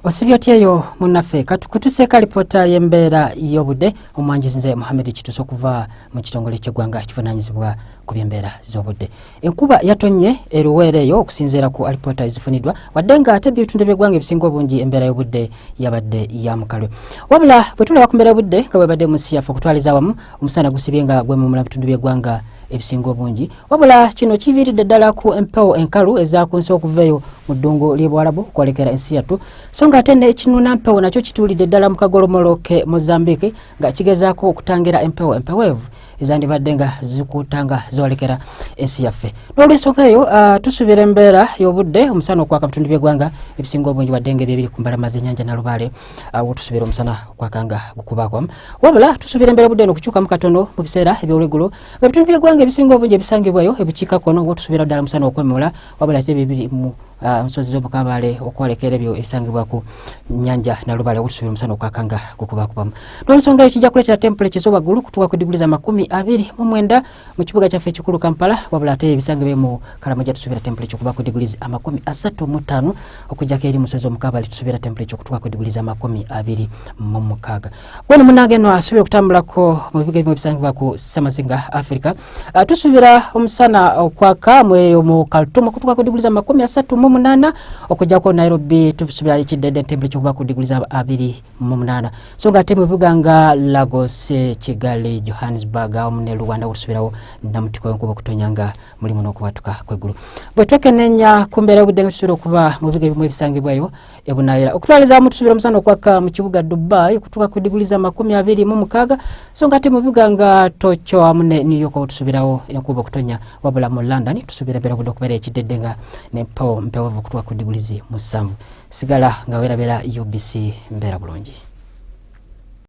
Osibye otya eyo munnaffe? Katukutuseeko alipoota y'embeera y'obudde. Omwanjuzi nze Muhammed Kitusa okuva mu kitongole ky'eggwanga ekivunaanyizibwa ku by'embeera z'obudde. Enkuba yatonnye eruweera eyo okusinziira ku alipoota ezifuniddwa, wadde nga ate ebitundu by'eggwanga ebisinga obungi embeera y'obudde yabadde ya mukalwe. Wabula bwe tulaba ku mbeera y'obudde nga bwebadde mu nsi yaffe okutwaliza awamu, omusana gusibye nga gwemumula mu bitundu by'eggwanga ebisinga obungi. Wabula kino kiviiridde ddala ku empewo enkalu ezakunse okuva eyo mu ddungu ly'ebuwarabu okwolekera ensi yattu, so nga ate n'ekinuuna mpewo nakyo kituulidde ddala mu kagolomolo ke Mozambique nga kigezaako okutangira empewo empeweevu ezandibadde nga zikuuta nga zoolekera ensi yaffe. N'olwensonga eyo, tusuubira embeera y'obudde omusana okwaka bitundu by'eggwanga ebisinga obungi, wadde nga ebyo ebiri ku mbalama z'ennyanja Nalubaale tusuubira omusana okwaka nga gukubaako. Wabula tusuubira embeera y'obudde eno okukyukamu katono mu biseera eby'olweggulo, nga ebitundu by'eggwanga ebisinga obungi ebisangibwayo ebukiikakkono wo tusuubira ddala omusana okwemula, wabula ate ebyo ebiri mu nsozi z'omukabaale okwolekera ebyo ebisangibwa ku nyanja Nalubaale okutusuubira omusana okwaka nga gukubakubamu. N'olwensonga eyo, kijja kuleetera temperature ez'owaggulu kutuuka ku diguli za 29 mu kibuga kyaffe ekikulu Kampala. Wabula ate ebisangibwa mu Karamoja tusuubira temperature okuba ku diguli 35, okujjako eri musozi omukabaale tusuubira temperature okutuuka ku diguli za 26. Gweno munange eno asuubira okutambulako mu bibuga ebimu ebisangibwa ku samazinga Africa, tusuubira omusana okwaka mweyo mu Khartoum okutuuka ku diguli za 38, okujjako Nairobi tusuubira ekiddedde temperature okuba ku diguli za 28. So nga ate mu bibuga nga Lagos, Kigali, Johannesburg awamu ne Luanda tusuubirawo namutiko enkuba okutonya nga mulimu n'okubwatuka kw'eggulu. Bwe twekenenya ku mbeera y'obudde nga tusuubira okuba mu bibuga ebimu ebisangibwayo ebunaayira, okutwaliza awamu tusuubira omusana okwaka mu kibuga Dubai okutuuka ku diguli za 26, so nga ate mu bibuga nga Tokyo awamu ne New York tusuubirawo enkuba okutonya. Wabula mu London tusuubira embeera obudde okubeera ekiddedde nga nempewo mpewevu okutuuka ku diguli zi 7. Sigala nga weerabira UBC, mbeera bulungi.